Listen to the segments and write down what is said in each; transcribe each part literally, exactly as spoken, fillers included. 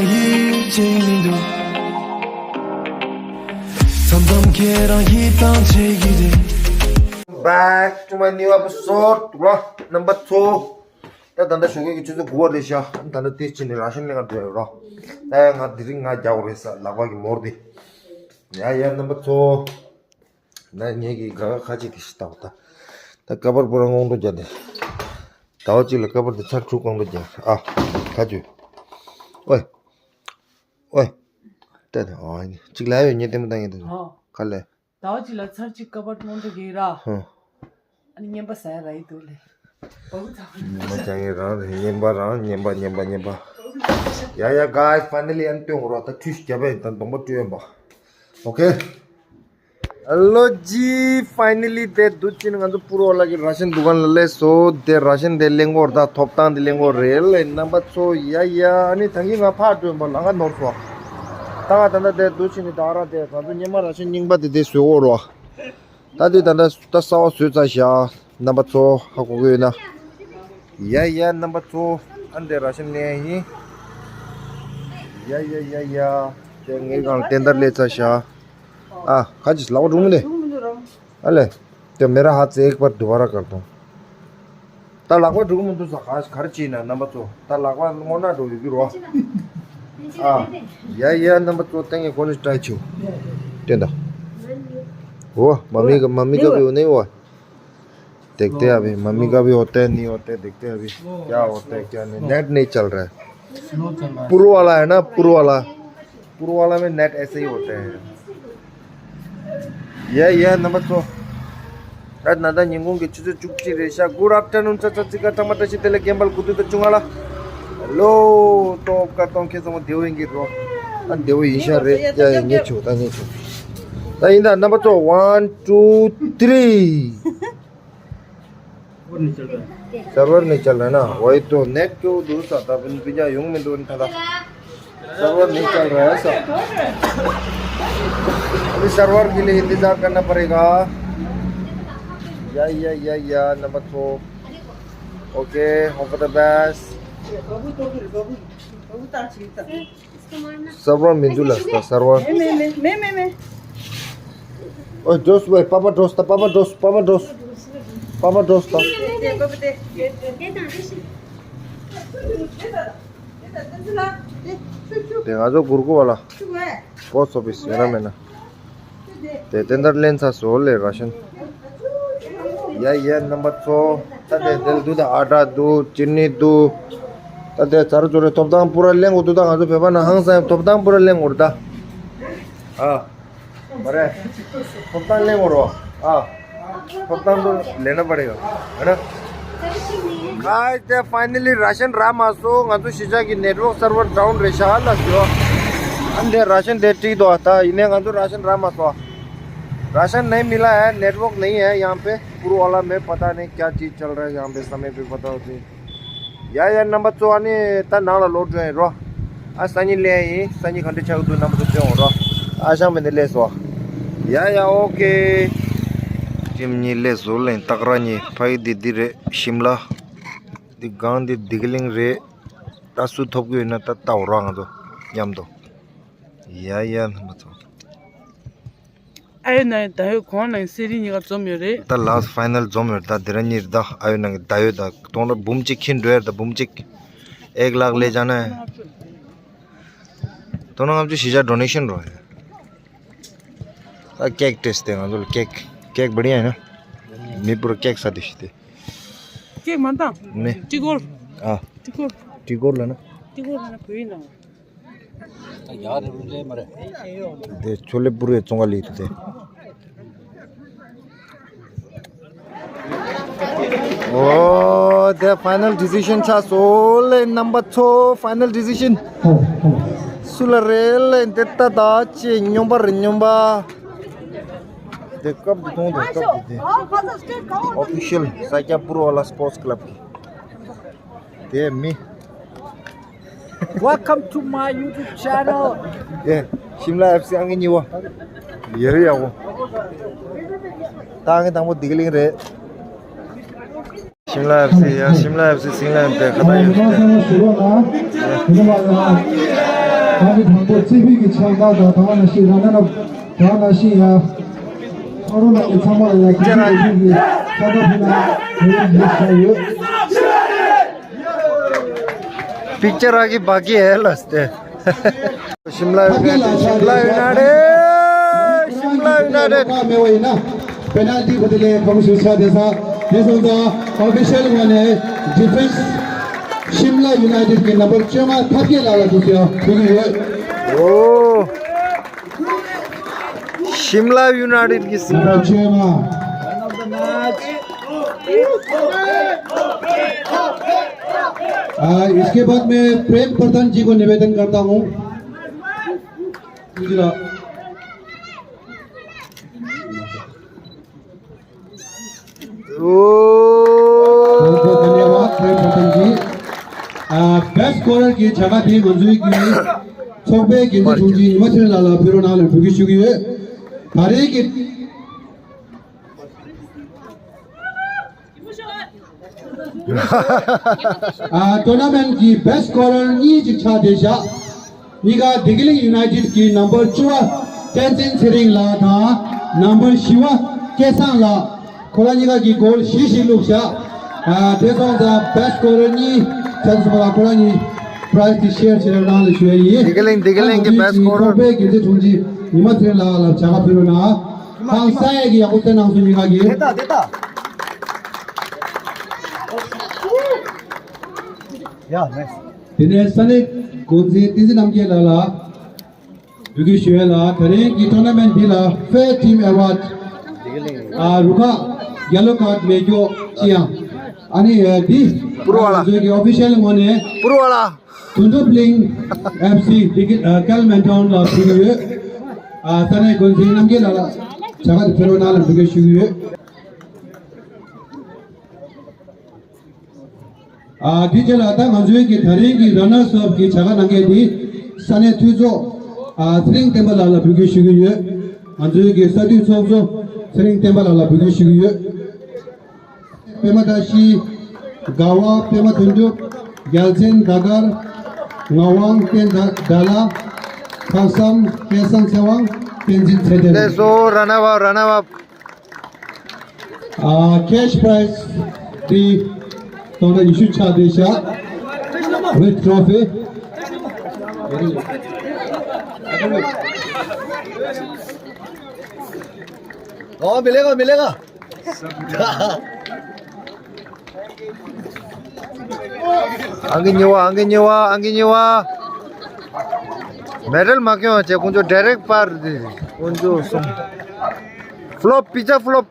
ཡིད་ཆེས་མི་འདུག་མཚམས་མཚམས་ཁྱེད་རང་ཡིད་ཐང་ཆད་ཀྱི་རེད། Back to my new episode. རོ། རྣམ་པ་ཚོ། ད་ད་ལྟ་ཞོགས་ཀས་ཀྱི་ཆུ་ཚོད་དགུ་པ་རེད་ཤག་ད་ལྟ་དེ་ཕྱིན་ནས་ར་ཤན་ལེན་ག་འགྲོ་ཡོད་རོ། ད་ཡ་ང་དེ་རིང་ང་རྒྱག་དགོས་རེད་ས་ལག་པ་གི་མོར་དེ། ཡ་ཡ་རྣམ་པ་ཚོ། ད་ངེད་ཀྱི་དགའ་དགའ་ཁ་ཅིག་དེ་ཞིག་ལྟ་བ་ད། ད་ཀ་པར་པུ་ར་སྔོན་འགྲོ་རྒྱག་དེ། ཟླ་བ་གཅིག་ལ་ཀ་པར་དེ་ཚར་དྲུག་སྔོན་འགྲོ་རྒྱག་ཨ། ཁ་ཅུ། ཨོའི། ཨོའི། ལྟ་དང་ཨ་ནི་གཅིག་ལ་ཡོད་ཉེ་ལྟད་མོ་བཏང་ཡིན་དང་། ཨ། ག་ལས། ཟླ་བ་གཅིག་ལ་ཚར་གཅིག་ཀ་པར་སྔོན་འགྲོ་རྒྱག་ར། ཧུ། ཨ་ནི་རྔན་པ་ཟ་ཡ་ར་ཡི་འདུག་ལེ། བ་གུ་ཚ་བ། རྔན་པ་ཅང་ཡིན་རང་རེད། རྔན་པ་རང་རྔན་པ་རྔན་པ་རྔན་པ། ཡ་ཡ་guys, finally ཨ་ནི་སྟོན་དགོས་ར། ད་ཁྲུས་ཤིག་བརྒྱབ་པ་ཡིན་ད་གདོང་པ་བཀྲུས་ཡིན་པ། Okay. Hello ཇི། Finally དེ་དུས་ཕྱིན་ང་ཚོ་པུར་ཝ་ལ་གི་ར་ཤན་འདུ་ཁང་ལ་སླེབས་སོང་། དེ་ར་ཤན་དེ་ལེན་དགོས་རེད། ད་ཐོབ་ཐང་དེ་ལེན་དགོས་རེད་ལེ་རྣམ་པ་ཚོ། ཡ་ཡ་ཨ་ནི་ད་གིན་ང་ཕར་འགྲོ་ཡིན་པ་ལམ་ཁ་ནོར་སོང་། ད་ང་ད་ལྟ་དེ་དུས་ཕྱིན་ནི་ད་རང་དེ་ང་ཚོ་སྔོན་མ་ར་ཤན་རྙིང་པ་དེ་དེ་བཟོས་འོ་རོ། ད་དེ་ད་ལྟ་ད་གསར་པ་བཟོས་ཚར་ཤག་རྣམ་པ་ཚོ་ཧ་གོ་གི་ཡོད་ན། ཡ་ཡ་རྣམ་པ་ཚོ། ཨ་འདི་ར་ཤན་ནས་ཡིན། ཡ་ཡ་ཡ་ཡ། དེ་ངའི་སྒང་ལ་ཏན་ཏར་སླེབས་ཚར་ཤག་ཨ་ཁ་ཅིག་ལག་པ་འགྲོ་མི་འདུག་ཨ་ལས། དེ་མེ་ར་ཧ་ཙེ་ཨེག་པར་དུ་བ་ར་ཀར་དོ། ད་ལག་པ་འགྲོ་གི་མི་འདུག་ས་ག་ག་རེ་བྱས་ན་རྣམ་པ་ཚོ། ད་ལག་པ་སྔོ་ནག་འགྲོ་ཡོད་ཀྱི་རོ། ཨ། ཡ་ཡ་རྣམ་པ་ཚོ་ཏན་གྱི་གོ་ནས་བཀྲ་ཤིས་བདེ་ལེགས། ཏན་ད། འོ་མ་མི་ག་མ་མི་ག་བི་འོ་ནས་འོ། देखते हैं अभी मम्मी का भी होता है नहीं होता है, देखते हैं अभी क्या होता है क्या नहीं। नेट नहीं चल रहा है। स्लो चल रहा है। पुरु वाला है ना, पुरु वाला। पुरु वाला में नेट ऐसे ही होता है। ཡ་ཡ་རྣམ་པ་ཚོ། ད་ན་ད་ཉིན་གུང་གི་ཆུ་ཚོད་བཅུ་གཅིག་རེད་ཤག Good afternoon ཚ་ཚ་ཚིག་ག་ཚང་མ་བཀྲ་ཤིས་བདེ་ལེགས། རྒན་པ་ལགས་དགུ་ཐུག་དང་ཆུང་ང་ལ། Hello ཏོབ་ཀ་ཏོང་ཁྱེད་ཚང་མ་བདེ་པོ་ཡིན་གྱི་རོ། ཨ་བདེ་པོ་ཡིན་ཤག་རེད། ཡ་ཡ་ངས་ཆུ་ད་ངས་ཆུ། ད་ཡིན་ད་རྣམ་པ་ཚོ། One, two, three. सर्वर नहीं चल रहा है ना, वही तो नेट क्यों दूर सा था, बिन बिना यूं में दो था। सर्वर नहीं चल रहा है सर। अभी सर्वर के लिए इंतजार करना पड़ेगा। या या या या number four. Okay, hope for the best। Server में जुलस का सर्वर। मैं मैं मैं मैं मैं मैं। ओए दोस्त भाई, पापा दोस्त, पापा दोस्त, पापा दोस्त, पापा दोस्त। དེ་ང་ཚོ་གུར་གུ་བ་ལ་པོ་སི་ཊི་ཨོ་ཕི་སི་ཡོད་ར་མེད་ན། དེ་དེ་འདྲ་ལེན་ཚར་སོང་ལེ་ར་ཤན། ཡ་ཡ་རྣམ་པ་ཚོ། ད་དེ་དེ་ལ་འདུག་ད་ཨ་ཊ་འདུག་ཅི་ནི་འདུག་ད་དེ་ཚར་ཚོ་རེ་ཐོབ་ཐང་པུ་ར་ལེན་དགོས་འདུག་ད་ང་ཚོ་བོད་པ་ན་ཧང་སང་ཐོབ་ཐང་པུ་ར་ལེན་དགོས་རེད་ད། ཨ། མ་རེད། ཐོབ་ཐང་ལེན་དགོས་རོ། ཨ། ཐོབ་ཐང་དུ་ལེན་ན་པ་རེད་ཡོད། ཨ་ན། Guys, དེ་ཕའི་ནལ་ལི་ར་ཤན་རག་མ་སོང་། ང་ཚོ་གཞིས་ཆགས་ཀྱི་ནེཊ་ཝརཀ་སར་ཝར་ཌའུན་རེད་ཤག་ལ་ཟེར་བ། ཨ་འདི་ར་ཤན་དེ་བྲིས་འདུག་ད་ཡིན་ནའི་ང་ཚོ་ར་ཤན་རག་མ་སོང་། राशन नहीं मिला है, नेटवर्क नहीं है यहाँ पे। पुरु वाला में पता नहीं क्या चीज़ चल रहा है यहाँ पे, समय पे पता होती। ཡ་ཡ་རྣམ་པ་ཚོ། ཨ་ནི་ད་ནང་ལ་ལོག་འགྲོ་ཡིན་རོ། ཨ་སང་ཉིན་སླེབས་ཡིན། སང་ཉིན་ག་འདྲ་ཆགས་འདུག་རྣམ་པ་ཚོ་སྟོན་འོང་རོ། ཨ་ཞང་མེ་འདི་སླེབས་སོ། ཡ་ཡ་ཨོ་ཀེ། ཁྱིམ་གཉིས་སླེབས་སོ་ལེན་སྟག་ར་གཉིས་ཕ་ཡི་འདི་འདི་རེད་ཤིམ་ལ། འདི་སྒང་འདི་བདེ་སྐྱིད་གླིང་རེད། ད་སུ་ཐོབ་གི་ཡོད་ན་ད་ལྟ་འོ་རོ་ང་ཚོ་མཉམ་དུ། ཡ་ཡ་རྣམ་པ་ཚོ། ཨ་ཡོད་ན་ད་ཡོད་གོང་ན་སེ་རི་གཉིས་ཀ་འཛོམས་ཡོད་རེད། ད་ལཱ་སི་ཊི་ཕའི་ནལ་འཛོམས་ཡོད་རེད། ད་དེ་ར་གཉིས་རེད། ད་ཨ་ཡོད་ན་ད་ཡོད་ད་གཏོང་ར་འབུམ་གཅིག་ཁྱིན་འགྲོ་ཡ་རེད། ད་འབུམ་གཅིག་ཨེག་ལག་ལེ་ཇ་ན། དོ་ན་ང་ཚོ་གཞིས་ཆགས་ཌོ་ནེ་ཤན་རོ། ད་ཀེག་ཏེས་ཏེ་ང་ཚོ་ལ་ཀེག་ཀེག་བར་ཡ་ཡིན་ན། མི་པུར་ཀེག་ས་དེ་ཤི་དེ། ཀེག་མ་ད། མེ། ཏི་གོར། ཨ། ཏི་གོར། ཏི་གོར་ལ་ན། ཏི་གོར་ལ་ན་བོད་ཡིན་ན། དེ་ཆོ་ལེ་པུ་རུའི་ཙོང་ཁ་ལི་ཐུ་དེ། ཨོ་དེ་ཕའི་ནལ་ཌི་སི་ཤན་ཆགས་སོང་ལེ་རྣམ་པ་ཚོ། ཕའི་ནལ་ཌི་སི་ཤན། སུ་ལ་རེད་ལེ་འདི་ལྟ་ད་ཅེ་སྨྱོན་པ་རེད་སྨྱོན་པ། དེ་སྐབས་དུ་མཐོང་དུ་སྐབས་དུ་དེ། ཨོ་ཕི་ཤལ་ས་སྐྱ་པུ་རུ་ཝ་ལ་སི་པོར་ཊི་ཀླབ་ཀྱི། དེ་མི། Welcome to my YouTube channel. ཡེ། ཤིམ་ལ་ཨེཕ་སི་ཨང་ཀི་གཉིས་པ། ཡེ་རེ་ཡག་པོ། ད་ཨང་ཀི་དང་པོ་བདེ་སྐྱིད་གླིང་རེད། ཤིམ་ལ་ཨེཕ་སི་ཡ། ཤིམ་ལ་ཨེཕ་སི་སིང་ལ་ཨེམ་པའི་ཁ་ད་ཡོད་ཤི་ཏེ། ཨ་ནི་དང་པོ་རྩེ་ཕུད་ཀྱི་ཕྱག་རྟགས་དང་དེ་ནང་བཞིན་ར་ན་ན་དེ་ནང་བཞིན་ཡ། ཨ་རོ་ལ་ནི་ཚང་མ་ལ་ཡ་གི་ཕྱག་རྟགས་ཕུལ་ན་ཡོད་ཡོད་ཤ་ཡོད། Picture आगे बाकी है लास्ट है। शिमला यूनाइटेड, शिमला यूनाइटेड, शिमला यूनाइटेड। पेनल्टी बदले कम सुरक्षा जैसा, जैसा उनका ऑफिशियल वन है, डिफेंस शिमला यूनाइटेड के नंबर चौदह थपके लाला दूसरा, ठीक है। ओ। शिमला यूनाइटेड की नंबर चौदह। आ, इसके बाद मैं प्रेम प्रधान जी को निवेदन करता हूँ। ओ। बहुत बहुत धन्यवाद प्रेम प्रधान जी। आ, बेस्ट स्कोरर की जगह थी मंजूरी की। ཚོགས་པའི་འགན་འཛིན་དྲུང་ཆེ་ཉི་མ་ཚེ་རིང་ལགས་ལ་ཕུལ་རོགས་གནང་ལ་འབོད་སྐུལ་ཞུ་གི་ཡོད། ད་རེས་ཀྱི། ཨ། ཊོར་ན་མེན་ཊི་གི་བེ་སི་ཊི་སྐོ་རར་གཉིས་ཅིག་ཆགས་བསྡད་བཞག་གཉིས་ཀ་བདེ་སྐྱིད་གླིང་ཡུ་ནའི་ཊེཌ་ཀྱི་ནམ་བར་བཅུ་བ་བསྟན་འཛིན་ཚེ་རིང་ལགས་དང་ནམ་བར་བཞི་བ་སྐལ་བཟང་ལགས། ཁོ་རང་གཉིས་ཀ་གིས་གོལ་བཞི་བཞི་བླུགས་བཞག་ཨ། དེ་སོང་ཙང་བེ་སི་ཊི་སྐོ་རར་གཉིས་ཆགས་སོང་ལ་ཁོ་རང་གཉིས་པ་རའེ་ཛི་དེ་ཤེར་བྱེད་རོགས་གནང་ལ་ཞུ་ཡ་ཡིན། བདེ་སྐྱིད་གླིང་བདེ་སྐྱིད་གླིང་གི་བེ་སི་ཊི་སྐོ་རར། ཚོགས་པའི་འགན་འཛིན་དྲུང་ཆེ་ཉི་མ་ཚེ་རིང་ལགས་ལ་བྱ་དགའ་ཕུལ་རོགས་གནང་། ཁང་ས་ཡས་ཀྱི་ཡག་པོ་བསྟན་གནང་སོང་གཉིས་ཀ་གིས། དེ་ལྟ་དེ་ལྟ། ཡ་ནའི་སི། དེ་ནས་ས་གནས་འགོ་འཛིན་བསྟན་འཛིན་རྣམ་རྒྱལ་ལགས་ལ་འབོད་སྐུལ་ཞུ་ཡས་ལ། ད་རིང་གི་ཊོར་ན་མེན་ཊི་འདི་ལ་ཕེར་ཊིམ་ཨེ་ཝརཌ་ཨ་རུ་ཁག་ཡེ་ལོ་ཀརཌ་མེད་མཁན་ཅི་ཡང་ཨ་ནི་འདི་པུར་བ་ལ་ང་ཚོའི་གི་ཨོ་ཕི་ཤལ་ངོས་ནས་པུར་བ་ལ། དོན་གྲུབ་གླིང་ཨེཕ་སི་འདི་གི་ཨ་ཀལ་མན་ཊོན་ལ་ཕུལ་གྱི་ཡོད། ཨ་ས་གནས་འགོ་འཛིན་རྣམ་རྒྱལ་ལགས་ལ་བྱ་དགའ་དེ་ཕུལ་རོགས་གནང་ལ་འབོད་སྐུལ་ཞུ་གི་ཡོད། ཨ་དེ་རྗེས་ལ་ད་ང་ཚོའི་གི་ད་རིང་གི་ར་ནར་སི་ཨབ་གི་བྱ་དགའ་གནང་མཁན་དེ་ས་གནས་འཐུས་ཚོགས་ཨ་ཚེ་རིང་བསྟན་པ་ལགས་ལ་འབོད་སྐུལ་ཞུ་གི་ཡོད། ང་ཚོའི་གི་ས་འཐུས་ཚོགས་གཙོ་ཚེ་རིང་བསྟན་པ་ལགས་ལ་འབོད་སྐུལ་ཞུ་གི་ཡོད། པད་མ་བཀྲ་ཤིས། དགའ་བ་པད་མ་དོན་གྲུབ། རྒྱལ་མཚན་ཟླ་དཀར། ངག་དབང་བསྟན་དགྲ་དགྲ་ལྷ། ལྷག་བསམ་སྐལ་བཟང་ཚེ་དབང་བསྟན་འཛིན་ཚེ་བརྟན། ལེགས་སོ། ར་ན་བ་ར་ན་བ། ཨ་ཁེཤ་པ་རའེ་ཛི་འདི་སྟོང་ཕྲག་ཉི་ཤུ་ཆགས་བསྡད་ཤག་ཝིད་ཊོ་ཕི། ཨོ་མི་ལེ་ག་མི་ལེ་ག་ཨང་ཀི་གཉིས་པ། ཨང་ཀི་གཉིས་པ། ཨང་ཀི་གཉིས་པ། མེ་ཌལ་མ་ཁྱོང་བྱས་ཁོང་ཚོ་ཌའི་རེག་པར་དེ་ཁོང་ཚོ་གསུམ། ཕློབ། པི་ཛ་ཕློབ།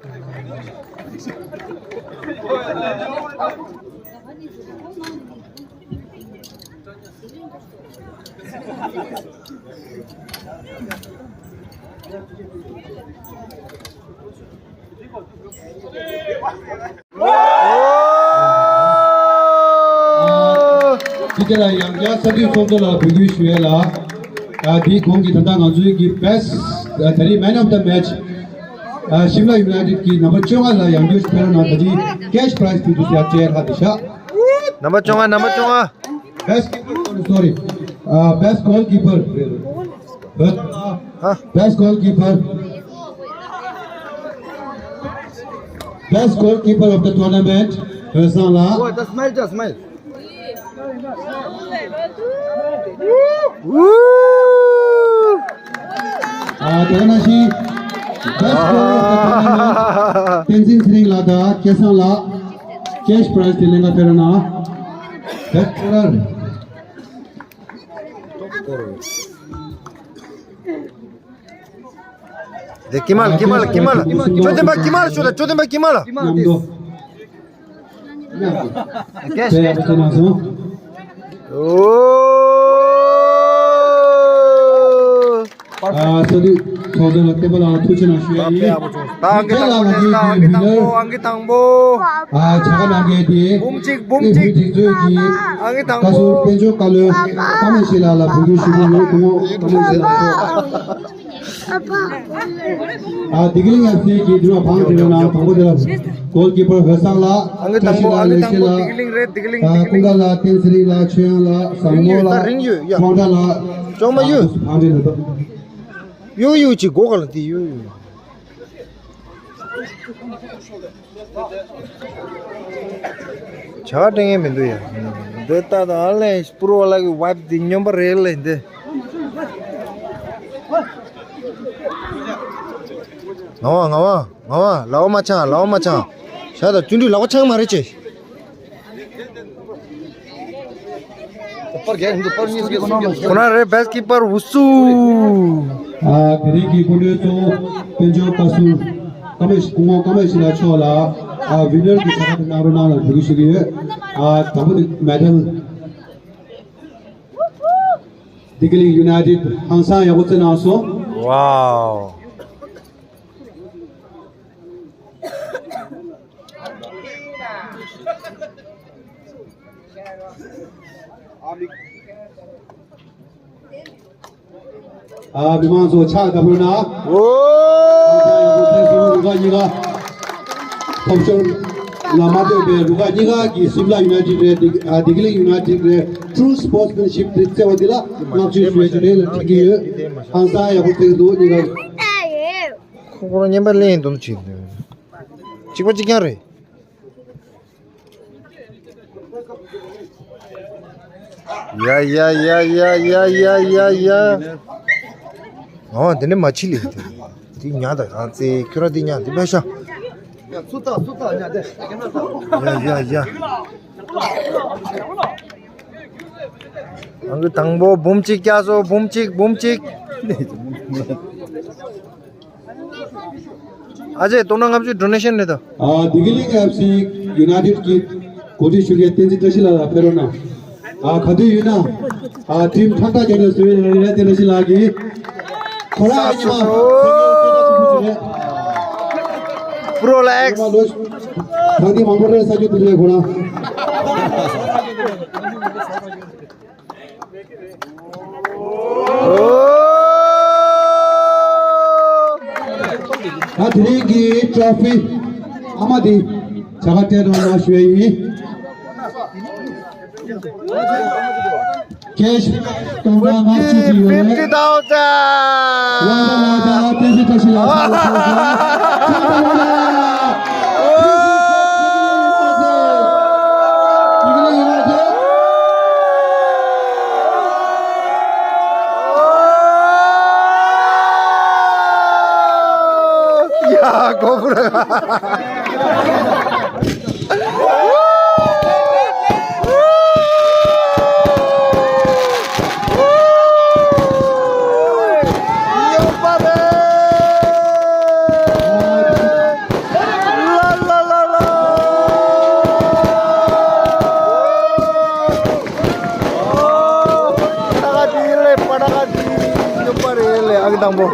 དེ་ལ་ཡང་བསྐྱར་ས་འཐུས་ཚོགས་གཙོ་ལ་འབོད་སྐུལ་ཞུ་ཡས་ལ། ཨ་དེའི་གོང་གི་ད་ལྟ་ང་ཚོའི་གི་བེ་སི་ཊི་ད་རེས་མེན་ཨོཕ་ད་མེ་ཆི་ཨ་ཤིམ་ལ་ཡུ་ནའི་ཊེཌ་གི་ནམ་བར་བཅོ་ལྔ་ལ་ཡང་བསྐྱར་ཕེབས་རོགས་གནང་། ད་ཅི་ཁེཤ་པ་རའེ་ཛི་ཕུལ་དུས་སུ་ཡར་སྤྲད་ཧ་དེ་ཤག་ནམ་བར་བཅོ་ལྔ། ནམ་བར་བཅོ་ལྔ། Best keeper, sorry. Uh, best goalkeeper. But, uh, best goalkeeper. Best goalkeeper of the tournament. Resang la. Boy, just smile, just smile. ཨ་དེ་ནང་བཞིན་best scorer of the tournament བསྟན་འཛིན་ཚེ་རིང་ལགས་དང་སྐལ་བཟང་ལགས་cash prize དེ་ལེན་ག་ཕེབས་རོགས་གནང་། Best scorer། དེ་ཀི་མལ། ཀི་མལ། ཀི་མལ། ཅོ་ཏན་པ་ཀི་མལ་ཤོད་ད། ཅོ་ཏན་པ་ཀི་མལ། ཉམས་རྟོགས། ཁྱེད་ཡག་པོ་བྱས་གནང་སོང་། ཨོ། ཨ་ས་འཐུས་ཚོགས་གཙོ་ལགས་བསྟན་པ་ལགས་ལ་ཐུགས་རྗེ་གནང་ཞུ་ཡ་ཡིན། དཔེ་ཡག་པོ་བྱུང་། ད་ཨང་ཀི་དང་པོ་ལེན་ད། ཨང་ཀི་དང་པོ། ཨང་ཀི་དང་པོ། ཨ་བྱ་དགའ་གནང་མཁན་དེ་འབུམ་གཅིག། འབུམ་གཅིག། ཨ་ནི་བོད་སྒྲིག་འཛུགས་ཀྱི་ཨང་ཀི་དང་པོ། བཀའ་ཟུར་དཔལ་འབྱོར་བཀའ་བློན་ཀརྨ་ཤེས་ལགས་ལ་འབོད་སྐུལ་ཞུ་གི་ཡོད། སྐུ་ངོ་ཀརྨ་ཤེས་ལགས་ཤོག་ཨ་བདེ་སྐྱིད་གླིང་ཨེཕ་སི་གི་དེ་རུ་བང་དེ་རུ་ནང་དང་པོ་དེ་ལ་གོལ་ཀི་པར་ཧོས་སང་ལགས། ཨང་ཀི་བཀྲ་ཤིས་དང་པོ་ལགས། ཨང་ཀི་ལེགས་དང་པོ་བཤད་ལགས། བདེ་སྐྱིད་གླིང་རེད། བདེ་སྐྱིད་གླིང་། ཨ་བདེ་ཀུན་དགའ་ལགས། བསྟན་ཚེ་རིང་ལགས། ཆོས་དབྱངས་ལགས། བཟང་མོ་ལགས། རིང་ཡོད་ཡ། ཀོང་ཏྲ་ལགས། ཅོག་མ་ཡོད། བང་དེ་རུ་ཡོད་ཡོད་ཅིག་སྒོ་ག་ལ་དེ་ཡོད་ཡོད། བྱ་བ་སྤྲད་མཁན་མི་འདུག་ཡ། འདི་ལྟ་དང་ཨ་ལས་པུར་བ་ལ་གི་ཝའིབ་འདི་སྨྱོན་པ་རེད་ལས་འདི། ང་བ་ང་བ་ང་བ་ལའོ་མ་ཆང་ལའོ་མ་ཆང་། ཤ་དང་བརྩོན་འགྲུས་ལག་པ་འཆང་མ་རེད་ཅེ། ཁོ་ན་རེ་བེ་སི་ཀི་པར་འུ་སུ། ཨ་དེ་རིང་གི་སྐུ་མགྲོན་གཙོ་བོ་དཔལ་འབྱོར་བཀའ་ཟུར་ཀརྨ་སྐུ་ངོ་ཀརྨ་ཡེ་ཤེས་ལགས་མཆོག་ལ་ཨ་ཝི་ནར་གྱི་བྱ་དགའ་དེ་གནང་རོགས་གནང་ལ་འབོད་སྐུལ་ཞུ་གི་ཡོད། ཨ་དང་པོ་དེ་མེ་ཌལ་བདེ་སྐྱིད་གླིང་ཡུ་ནའི་ཊེཌ་ཧང་སང་ཡག་པོ་རྩེ་གནང་སོང་། ཝའོ། ཨ་མི་མང་ཚོ་ཕྱག་བརྡབ་རོགས་གནང་། ཨོ། རུ་ཁག་གཉིས་ཀ་ཐོབ་ཤོར་ལ་མ་ལྟོས་པའི་རུ་ཁག་གཉིས་ཀ་གི་སིམ་ལ་ཡུ་ནའི་ཊེཌ་རེད། བདེ་ཨ་བདེ་སྐྱིད་གླིང་ཡུ་ནའི་ཊེཌ་རེད། ཊུ་སི་པོར་སི་མེན་ཤིབ་དེ་བརྩེ་བ་འདི་ལ་བསྔགས་བརྗོད་ཞུ་ཡ་ཅིག་རེད་ལ་འཁྲིད་ཀྱི་ཡོད། ཧང་སང་ཡག་པོ་རྩེ་གི་འདུག་གཉིས་ཀ། ཁོ་ཁོ་རང་བརྙན་པར་ལེན་འདུག་ཅིག་གཅིག་པ་གཅིག་རྐྱང་རེད། ཡ་ཡ་ཡ། ཨོ་དེ་ནས་མ་ཕྱི་ལས་དེ་ཉ་དང་ཨ་ཙེ་ཁྱོད་ར་དེ་ཉ་དེ་པད་ཤ། ཡ་སུ་ཏ་སུ་ཏ་ཉ་དེ། ཡ་ཡ་ཡ། ཨང་ཀི་དང་པོ་འབུམ་གཅིག་བཀྱག་སོ། འབུམ་གཅིག་འབུམ་གཅིག། ཨ་ཅེ་སྟོང་ཕྲག་ལྔ་བཅུ་ཌོ་ནེ་ཤན་རེད་ད། ཨ་བདེ་སྐྱིད་གླིང་ཨེཕ་སི་ཡུ་ནའི་ཊེཌ་ཀྱི་གོ་སྒྲིག་ཞུ་མཁན་བསྟན་འཛིན་བཀྲ་ཤིས་ལགས་ལ་ཕེབས་རོགས་གནང་། ཨ་ག་དུས་ཡིན་ན་ཨ་ཁྲིམས་ཁྲག་ཁྲག་རྒྱག་མཁན་བཟོ་ཡི་རེད། བསྟན་བཀྲ་ཤིས་ལགས་ཀྱིས་ཁོ་རང་ཉི་མ་ཕྲུ་གུ་སྐད་ཆ་ཆེན་པོ་ཞིག་རེད། པྲོ་ལེགས། ཉི་མ་ལོ་ཐང་འདི་མང་པོ་རེད་ས་རྒྱུ་དེ་རེད་ཁོ་རང་། ད་དེ་རིང་གི་ཊོ་ཕི་ཨ་མ་འདི་བྱ་དགའ་སྤྲད་རོགས་གནང་ཞུ་ཡ་ཡིན། ཀེཤ་སྟོང་ཕྲག་ལྔ་བཅུ་ཅིག་ཡོད་རེད། ཕིཕ་ཊི་ཐའོ་ཛེན། ཝང་ད་ལ་ད་བསྟན་འཛིན་བཀྲ་ཤིས་ལགས་ཕྱག་ལ་ཐོགས་སོང་། ཕྱག་ལ་ཐོགས་སོང་། ཡ་གོ་བུ་ར། ཨ་གི་དང་པོ།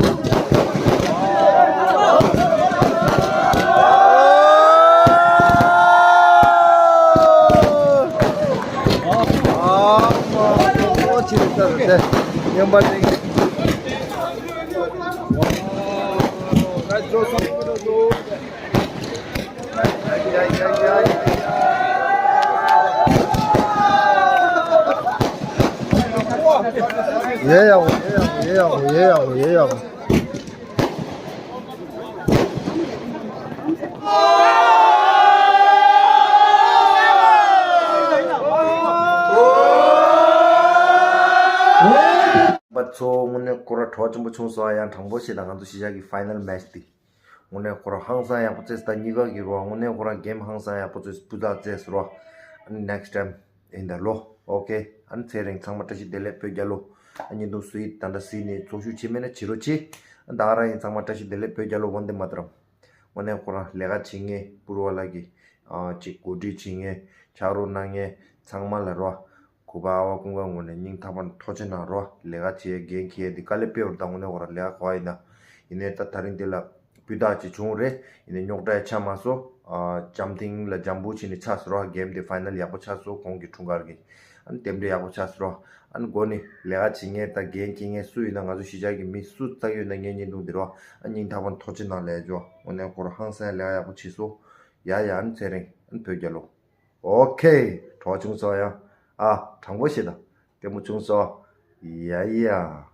ཡེ་ཡག་པོ། ཡེ་ཡག་པོ། ཡེ་ཡག་པོ། ཡེ་ཡག་པོ། ཡེ་ཡག་པོ། པ་ཚོ་དངོས་གནས་ཁོ་ར་གྲོགས་ཆེན་པོ་བྱུང་སོང་། ཡང་དྲང་པོ་བཤད་ན་ང་ཚོ་གཞིས་ཆགས་ཀྱི་ཕའི་ནལ་མེ་ཆི་འདི་དངོས་གནས་ཁོ་ར་ཧང་སང་ཡག་པོ་རྩེས་ད་གཉིས་ཀ་གི་རོ། དངོས་གནས་ཁོ་ར་གེམ་ཧང་སང་ཡག་པོ་རྩེས་སྤུས་དག་རྩེས་རོ། ཨ་ནི་ནེགསི་ཊའིམ་ཡིན་ད་ལོ། ཨོ་ཀེ། ཨ་ནི་ཚེ་རིང་ཚང་མ་བཀྲ་ཤིས་བདེ་ལེགས་བོད་རྒྱལ་ལོ། ཨ་ནི་དུང་སུའི་ད་ལྟ་སི་ནས་ཚོགས་ཞུགས་བྱེད་མེད་ན་བྱེད་རོགས་བྱེད། ཨ་ད་ག་རང་ཡིན་ཚང་མ་བཀྲ་ཤིས་བདེ་ལེགས་བོད་རྒྱལ་ལོ། ཝན་དེ་མ་ཏ་རམ། དངོས་གནས་ཁོ་རང་ལས་ཀ་བྱེད་མཁན་པུར་བ་ལགས་ཀྱིས་ཨ་ཅིག་གོ་སྒྲིག་བྱེད་མཁན་ཕྱག་རོགས་གནང་མཁན་ཚང་མ་ལ་རོ། གུས་པ་ཨ་བ་ཀུན་དགའ་ངོས་ནས་སྙིང་ཐག་པ་ནས་ཐུགས་རྗེ་གནང་རོ། ལས་ཀ་བྱེད་འགན་འཁྱེར་འདི་དཀའ་ལས་དཔེ་བར་དང་དངོས་གནས་ཁོ་རང་ལས་ཀ་གོ་བ་ཡིན་ན། ཡིན་ནའི་ད་ད་རིང་འདི་ལ་སྤུས་དག་ཅིག་བྱུང་རེད། ཡིན་ནའི་རྙོག་དྲ་ཆགས་མ་སོང་། ཨ་འཇམ་ཐིང་ལ་འཇམ་པོ་བྱས་ནས་ཆགས་སོང་རོ། གེམ་དེ་ཕའི་ནལ་ཡག་པོ་ཆགས་སོང་། གོང་གི་འཁྲུངས་སྐར་གྱི་ ཨ་ནི་རྟེན་འབྲེལ་ཡག་པོ་ཆགས་སོང་རོ། ཨ་ནི་འགོ་ནས་ལས་ཀ་བྱེད་མཁན་དང་འགན་འཁྱེར་མཁན་སུ་ཡིན་ན་ང་ཚོ་གཞིས་ཆགས་ཀྱི་མི་སུ་ཙག་ཡོད་ན་ངའི་བརྙན་ཐུང་འདི་རོ། ཨ་སྙིང་ཐག་པ་ཐུགས་རྗེ་གནང་ལས་འཇོ། དངོས་གནས་ཁོ་རང་ཧང་སང་ལས་ཀ་ཡག་པོ་བྱས་སོང་། ཡ་ཡ། ཨ་ནི་ཚེ་རིང་ཨ་ནི་བོད་རྒྱལ་ལོ། ཨོ་ཁེ། གྲོགས་བྱུང་སོང་ཡ། ཨ་དྲང་པོ་ཞིག་དང་ལྟད་མོ་བྱུང་སོང་། ཡ་ཡ།